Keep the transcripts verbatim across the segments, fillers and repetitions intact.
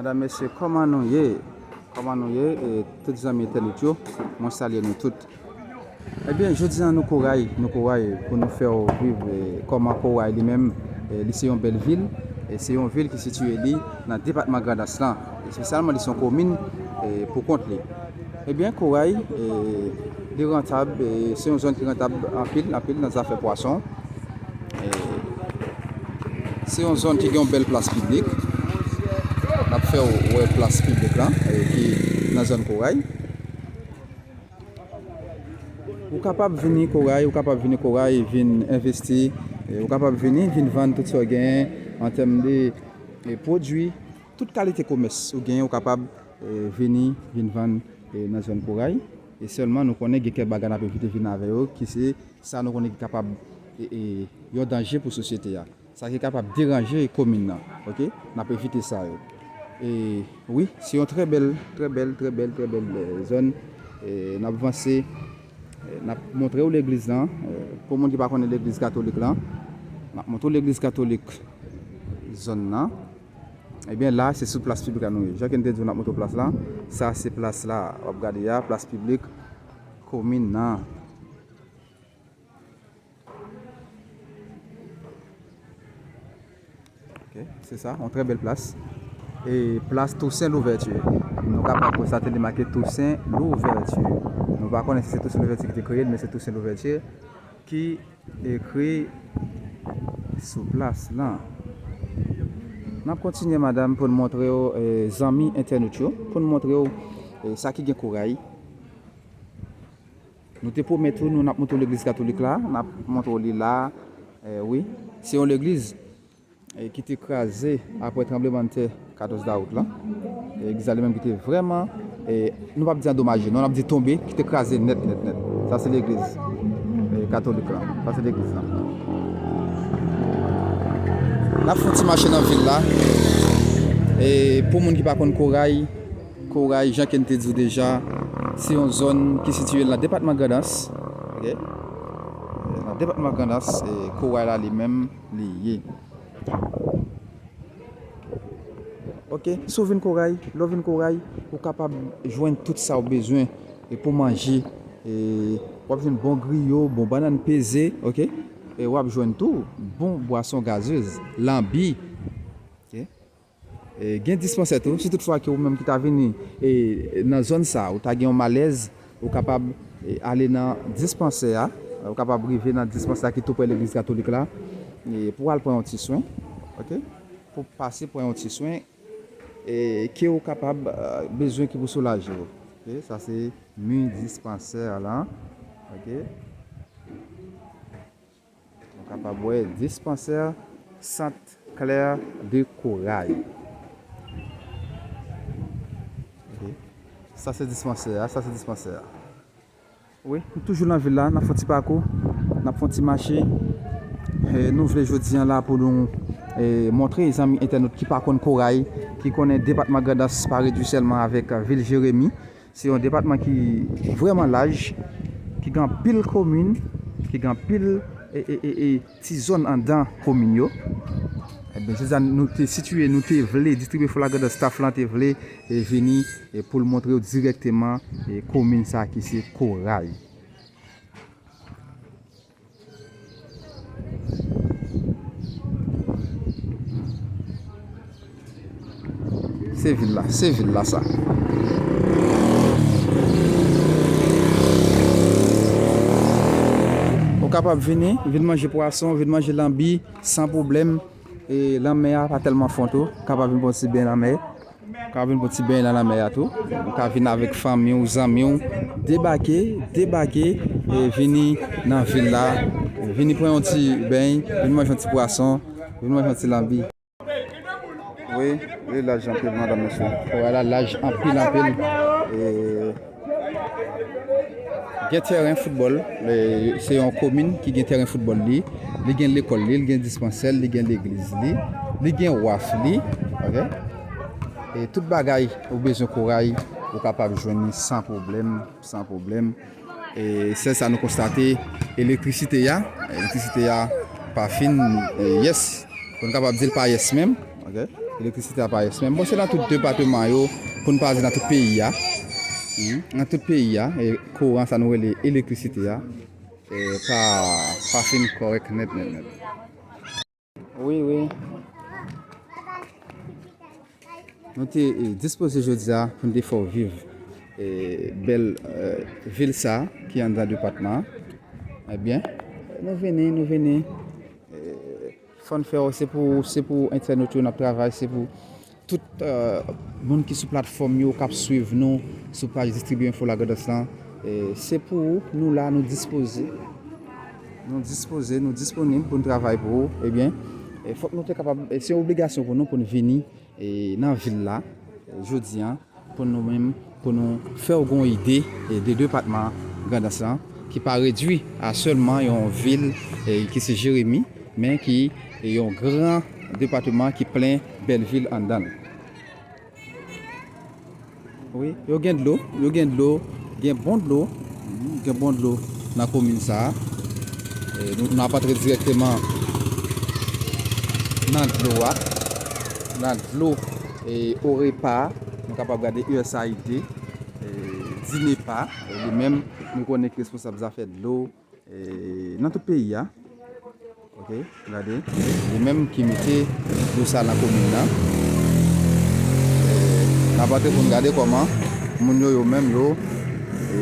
Medam, mesye, kòman nou ye? Kòman nou ye? E tout zanmi entènot yo, mwen salye nou tout. Ebyen, jodi a nou Koray, nou Koray pou nou fè w viv, e, kòman Koray li menm, e, li se yon bèl vil, e se yon vil ki sitiye li nan depatman Grandans lan. Espesyalman, li se yon komin, e, pou kont li. Ebyen, Koray, e, li rantab, e, se yon zòn ki rantab anpil, anpil nan zafè pwason. E, se yon zòn ki gen yon bèl plas piblik. N ap fè w wè plas piblik lan, e, ki nan zòn Koray. Ou kapab vini Koray, ou kapab vini Koray, vin envesti. E, ou kapab vini, vin vann tout sa w genyen an tèm de, e, pwodui. Tout kalite komès ou genyen, ou kapab, e, vini, vin vann, e, nan zòn Koray. E sèlman nou konnen gen kèk bagay n ap evite vin avè yo, ki se sa nou konnen ki kapab, e, e, yon danje pou sosyete a. Sa ki kapab deranje komin nan, oke? N ap evite sa yo. E wi, se yon trè bèl, trè bèl, trè bèl, trè bèl, e, zòn. E n ap vanse, e, n ap montre w legliz lan. E, pou moun ki pa konnen legliz katolik lan, n ap montre w legliz katolik zòn nan. Ebyen, la, se sou plas piblik la nou ye. Jan ke n te di w, n ap montre w plas la. Sa, se plas la, w ap gade a, plas piblik komin nan. Ok, se sa, yon trè bèl plas. E plas Toussaint Louverture. Nou kapab konstate li make Toussaint Louverture. Nou pa konnen si se Toussaint Louverture ki te kreye l, men se Toussaint Louverture ki ekri sou plas lan. N ap kontinye, madam, pou n montre w, e, zanmi entènot yo, pou n montre w, e, sa ki gen Koray. Nou te pwomèt ou, nou n ap montre w legliz katolik la, n ap montre w li la. E, wi, se yon legliz, e, ki te kraze apre tranblemanntè katòz dawout lan. E, legliz la li menm ki te vrèman, e, nou p ap di andomaje, non, n ap di tonbe, ki te kraze nèt, nèt, nèt. Sa se legliz, e, katolik lan. Sa se legliz lan. N ap fè yon ti mache nan vil la. E, pou moun ki pa konn Koray, Koray, jan ke n te di w deja, se yon zòn ki sitiye nan depatman Grandans. Ok? Nan depatman Grandans, e, Koray la li menm, li ye. Ok, si w vin Koray, lè w vin Koray, ou kapab jwenn tout sa w bezwen, e, pou manje. E, w ap jwenn bon griyo, bon bannann peze, ok? E w ap jwenn tou bon bwason gazez, lanbi. Ok? E, gen dispansè tou. Si tout fwa ke ou menm ki ta vini, e, nan zòn sa, ou ta gen yon malèz, ou kapab, e, ale nan dispansè a. Ou kapab rive nan dispansè a ki tou prè legliz katolik la, e, pou al pran yon ti swen. Ok? Pou pase pran yon ti swen, e, ke ou kapab, e, bezwen ki pou soulaje w. Ok? Sa se mi dispansè a la. Ok? Nou kapab wè dispansè Sainte Claire de Corail. Ok. Sa se dispansè a, sa se dispansè a. Wi, nou toujou nan vil la, n ap fè yon ti pakou, n ap fè yon ti mache. E, nou vle jodi a la pou nou, e, montre zanmi entènot ki pa konn Koray, ki konnen depatman Grandans pa redui sèlman avèk, e, vil Jeremi. Se yon depatman ki vrèman laj, ki gen anpil komin, ki gen anpil, e, e, e, e, ti zòn anndan komin yo. Ebyen, jodi a nou te sitiye, nou te vle distribye fò la Grandans, staff lan te vle, e, vini, e, pou l montre yo dirèkteman, e, komin sa ki se Koray. Se vil la, se vil la sa. Ou kapab vini, vin manje pwason, vin manje lanbi, san pwoblèm. E lanmè a pa tèlman fon tou, ou kapab vin pran ti ben lanmè. Ou ka vin pran ti beny nan lanmè a tou. Ou ka vin avèk fanmi w, zanmi w. Debake, debake, e vini nan vil la. Vini pran yon ti beny, vin manje yon ti pwason, vin manje yon ti lanbi. Wi, li laj anpil, madanm, mesye. Koray la laj anpil, anpil. E, Gen tèren foutbòl, e, se yon komin ki gen tèren foutbòl li, li gen lekòl li, li gen dispansè l, li gen legliz li, li gen waf li, ok? E tout bagay ou bezwen Koray, ou kapab jwenn li san pwoblèm, san pwoblèm. E sèl sa nou konstate, elektrisite a, elektrisite a pa fin, e, yès. Pou n kapab di l pa yès menm, ok? Elektrisite a pa yès menm. Bon, se nan tout depatman yo, pou n pa di nan tout peyi a. Hmm, nan tout peyi a, e kouran sa nou rele elektrisite a, e pa, pa fin kòrèk nèt, nèt, nèt. Wi, wi. Nou te, e, dispoze jodi a pou n te fè w viv, e, bèl, e, vil sa ki anndan depatman an. Ebyen, nou vini, nou vini. E, fò n fè w, se pou, se pou entènot yo n ap travay, se pou tout, e, moun ki sou platfòm yo k ap swiv nou sou paj Distribiye Enfo Lagrandans lan. E, se pou ou, nou la, nou dispoze. Nou dispoze, nou disponib pou n travay pou ou. Ebyen, e, fòk nou te kapab, e, se yon obligasyon pou nou pou n vini, e, nan vil la, e, jodi a, pou nou menm, pou nou fè w gon ide, e, de depatman Grandans lan, ki pa redui a sèlman yon vil, e, ki se Jeremi, men ki, e, yon gran depatman ki plen bèl vil anndan l. Wi, yo gen dlo, yo gen dlo, gen bon dlo, mhm, gen bon dlo nan komin sa a. E, nou, n ap antre dirèkteman nan dlo a, nan dlo, e, Orepa, nou kapab gade U S A I D, e, Dinepa, e, li menm, nou konnen ki responsab zafè dlo, e, nan tout peyi a. Ok, gade. Li menm ki mete dlo sa nan komin nan. E, n ap antre pou n gade kòman moun yo, yo menm yo, e,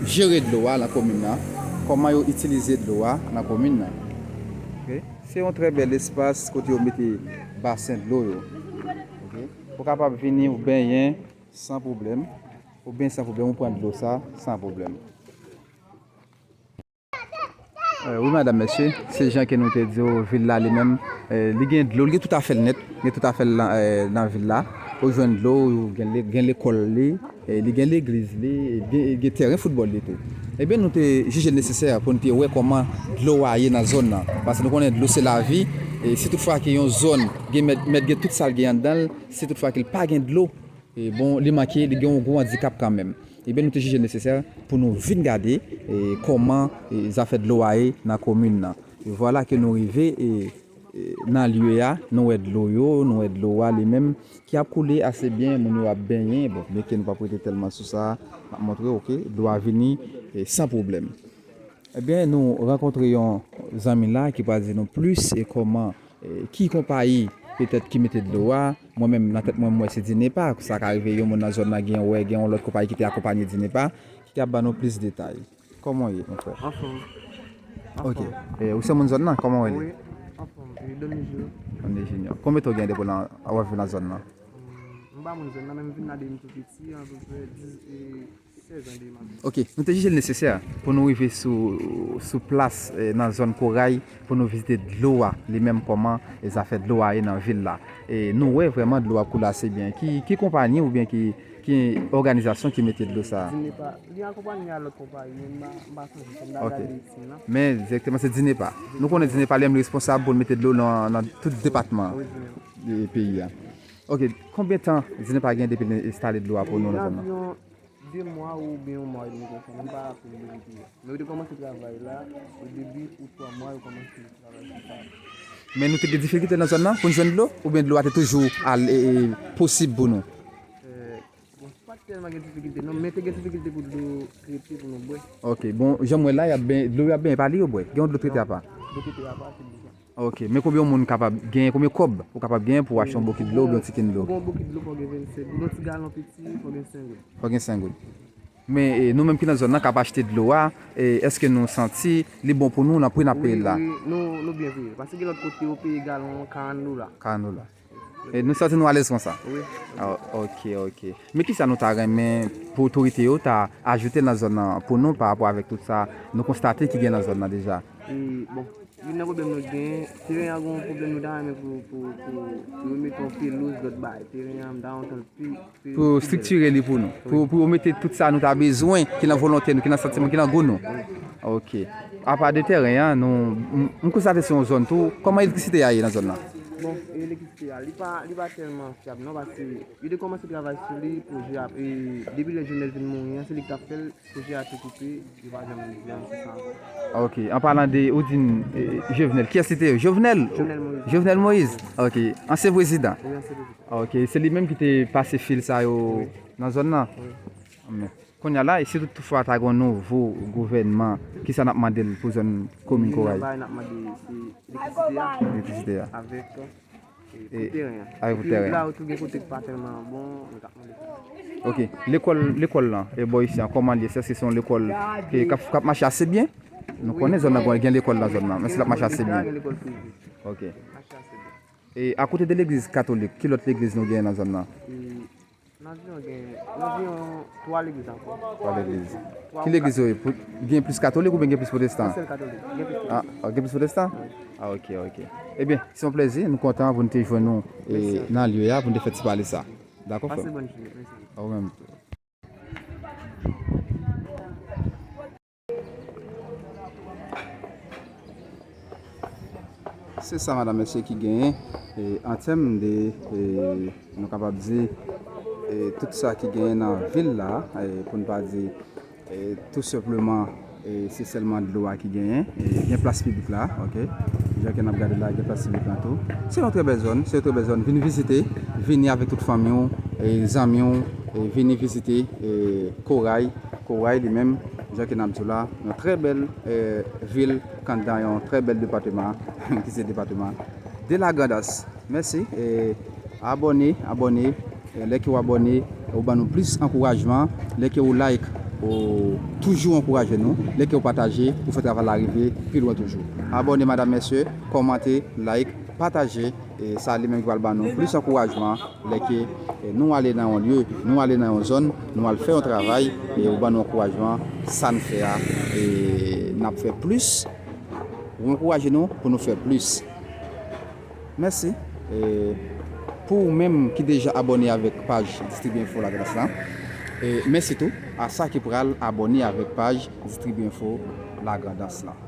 jere dlo a nan komin nan. Kòman yo itilize dlo a nan komin nan. Ok, se yon trè bèl espas kote yo mete basen dlo yo. Ok, ou kapab vini, ou benyen san pwoblèm. Ou benyen san pwoblèm, ou pran dlo sa san pwoblèm. Eh, wi, madanm, mesye, se jan ke nou te di w, vil la li menm, eh, li gen dlo, li gen tout afè l nèt, li gen tout afè l nan, eh, nan vil la. Ou jwenn dlo, ou gen le-, gen lekòl li, eh, li gen legliz li, eh, gen, gen tèren foutbòl li tou. Ebyen, nou te jije l nesesè pou n te wè kòman dlo a ye nan zòn nan. Paske nou konnen dlo se lavi, e si tout fwa ke yon zòn gen mèt, mèt gen tout sa l gen anndan l, si tout fwa ke l pa gen dlo, e bon, li manke, li gen yon gwo andikap kanmenm. Ebyen, nou te jije l nesesè pou nou vin gade, e, kòman, e, zafè dlo a ye nan komin nan. E vwala ke nou rive, e, e, nan lye a, nou wè dlo yo, nou wè dlo a li menm ki ap koule ase byen, moun yo ap benyen. Bon, byenke nou p ap rete tèlman sou sa, m ap montre, ok, dlo a vini, e, san pwoblèm. Ebyen, nou rankontre yon zanmi la ki pral di nou plis e kòman, e, ki konpayi petèt ki mete dlo a. Mwen menm, nan tèt mwen, m wè se Dinepa. Sa ka rive yon moun nan zòn nan gen, wè, gen yon lòt konpayi ki te akonpanye Dinepa, ki ap ban nou plis detay. Kòman w ye, mon frè? Anfòm. Ok. Anfòm. E, ou se moun zòn nan? Kòman w rele? Wi, anfòm. E, Donny Junior. Donny Junior. Konbyen tan w gen depi w nan, w ap viv nan zòn nan? Hmm, m pa moun zòn nan, men m vin la depi m tou piti, apeprè dis, e, Ok, nou te jije l nesesè pou nou rive sou, sou plas, eh, nan zòn Koray, pou nou vizite dlo a, li menm kòman, eh, zafè dlo a ye nan vil la. E nou wè vrèman dlo a koule ase byen. Ki, ki konpayi oubyen ki, ki òganizasyon ki mete dlo sa a? Dinepa. Li akonpanye a lòt konpayi, men m pa, m pa sonje, fò m ta gade isit la. Men direkteman se Dinepa. Nou konnen Dinepa li menm li responsab pou l mete dlo nan, nan tout depatman, wi, Dinepa, e, peyi a. Ok, konbyen tan Dinepa gen depi l enstale dlo a pou nou nan zòn nan? De mwa oubyen yon mwa edmi konsa, m pa raple m de ki. Men yo te kòmanse travay la, o debi, pou twa mwa, yo kòmanse travay sou sa. Men nou te gen difikilte nan zòn nan pou n jwenn dlo? Oubyen dlo a te toujou al, e, e, posib pou nou? Eh, bon, pa t tèlman gen difikilte, non, men te gen difikilte pou dlo trete pou nou bwè. Ok, bon, jan m wè la, y ap ben-, dlo y ap benyen pa li yo bwè? Gen yon dlo trete apa? Dlo trete apa, se dlo sa. Ok, men konbyen yon moun kapab genyen, konbyen kòb ou kapab genyen pou w achte yon bokit dlo oubyen yon ti kin dlo? Pou yon bokit dlo, fò w gen vennsenk goud. Yon ti galon piti, fò w gen senk goud. Fò w gen senk goud. Men, e, nou menm ki nan zòn nan k ap achte dlo a, e, èske nou santi li bon pou nou nan pri n ap peye l la? Wi, wi, nou, nou byen peye. Paske gen lòt kote yo peye galon karant dola. Karant dola. E nou santi nou alèz konsa? Wi. Ah, ok, ok. Men kisa nou ta renmen pou otorite yo ta ajoute nan zòn nan pou nou pa rapò avèk tout sa nou konstate ki gen nan zòn nan deja? E, bon, youn nan pwoblèm nou gen, teren an gen yon pwoblèm nou ta renmen pou, pou, pou, pou yo mete yon pelouz, lòt bagay. Teren an, m ta kontan l pi, pi, pou pi bèl. Estrikire li pou nou. Wi. Pou, pou yo mete tout sa nou ta bezwen, ki nan volonte nou, ki nan santiman, ki nan gou nou. Wi. Ok. Apa de teren an, nou, m, m konstate se yon zòn tou. Kòman elektrisite a ye nan zòn nan? Bon, e elektrisite a, li pa, li pa tèlman fyab non, paske yo te kòmanse travay sou li, pwojè a, e depi lè Jovenel vin mouri an, se li ki t ap fè l, pwojè a te koupe, yo pa janm di ann sou sa ankò. Ok, an palan de, ou di n, e, Jovenel, kiyès li te ye? Jovenel? Jovenel Moïse. Jovenel Moïse? Ok, ansyen prezidan? Wi, ansyen prezidan. Ok, se li menm ki te pase fil sa yo nan zòn nan? Wi. Men, kounye a la, e si toutfwa ta gen yon nouvo gouvènman, kisa n ap mande l pou zòn komin Koray? Premye bagay n ap mande se elektrisite a. Elektrisite a. Avèk, e, e, pou teren an. Avèk pou teren an. Epi la, yo tou gen kote k pa tèlman bon, nou t ap mande sa. Ok, lekòl, lekòl lan, e bò isi an, kòman l ye? Èske se yon lekòl ke, k ap, k ap mache ase byen? Nou konnen zòn nan gen, gen lekòl nan zòn nan, men èske l ap mache ase byen? Gen lekòl prive. Ok. Mache ase byen. E akote de legliz katolik, ki lòt legliz nou genyen nan zòn nan? E, nan vil an gen anviwon twa legliz ankò. Twa legliz. Twa ou kat. Ki legliz yo ye? Pou, gen plis katolik oubyen gen plis pwotestan? Yon sèl katolik. Gen plis pwotestan. Ah, gen plis pwotestan? Wi. Ah, ok, ok. Ebyen, se yon plezi, nou kontan pou n te jwenn ou, e, nan lye a, pou n te fè ti pale sa. Dakò, frè m? Pase bòn jounen. Mèsi. A ou menm tou. Se sa, madanm, mesye, ki genyen, e, an tèm de, e, nou kapab di, e, tout sa ki genyen nan vil la, e, pou n pa di, e, tou senpleman, e, se sèlman dlo a ki genyen, e, gen plas piblik la, ok? Jan ke n ap gade la, gen plas piblik la tou. Se yon trè bèl zòn, se yon trè bèl zòn. Vin vizite, vini avèk tout fanmi w, e, zanmi w, e, vini vizite, e, Koray, Koray li menm, jan ke n ap di w la, yon trè bèl, e, vil k anndan yon trè bèl depatman, ki se depatman de Lagrandans. Mèsi, e, abòne, abòne, e, lè ke w abòne, ou ban nou plis ankourajman, lè ke w like, ou toujou ankouraje nou, lè ke w pataje, ou fè travay la rive pi lwen toujou. Abòne, madanm, mesye, kòmante, like, pataje, e sa li menm ki pral ban nou plis ankourajman, lè ke, e, nou ale nan yon lye, nou ale nan yon zòn, nou al fè yon travay, e ou ban nou ankourajman, sa n fè a, e n ap fè plis, ou ankouraje nou pou nou fè plis. Mèsi. E pou ou menm ki deja abòne avèk paj Distribye Enfo Lagrandans lan, e mèsi tou a sa ki pral abòne avèk paj Distribye Enfo Lagrandans lan.